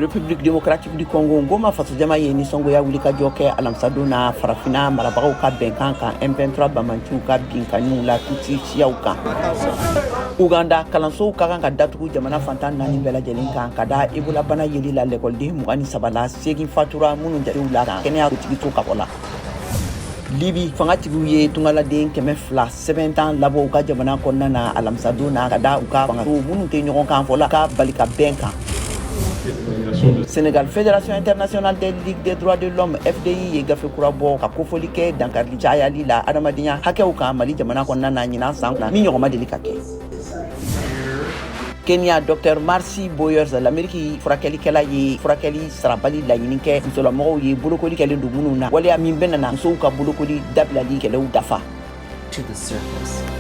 République démocratique du Congo, Goma fasojama ye nisɔngoya wulikajɔ kɛ alamisadon na Farafinna marabagaw ka bɛnkan kan M23 bamanciw ka binkanniw la Tutsi siyaw kan. Uganda, kalansow ka kan ka datugu jamana fantan naani bɛɛ lajɛlen kan ka da Ebola bana yeli la lɛkɔliden 23 la, seegin fatura minnu jatew la kan kɛnɛya tigiso ka fɔ la. Libi fangatigiw ye tungaladen 200 sɛbɛn tan labɔ u ka jamana kɔnɔna na alamisadon na ka da u ka fangaso minnu tɛ ɲɔgɔn kan fɔ la ka bali ka bɛn kan. Sénégal, Fédération internationale des ligues des droits de l'homme, FDI, ye gafe kura bɔ ka kofɔli kɛ dankarili cayali la adamadenya hakɛw kan Mali jamana kɔnɔna na ɲinan san na min ɲɔgɔn ma deli ka kɛ. Kenya, Dr Marcy Boyers, l'Amérique furakɛlikɛla, ye furakɛli sarabali laɲini kɛ musolamɔgɔw ye bolokoli kɛlen don minnu na, waleya min bɛ nana musow ka bolokoli dabilali kɛlɛw dafa. To the surface.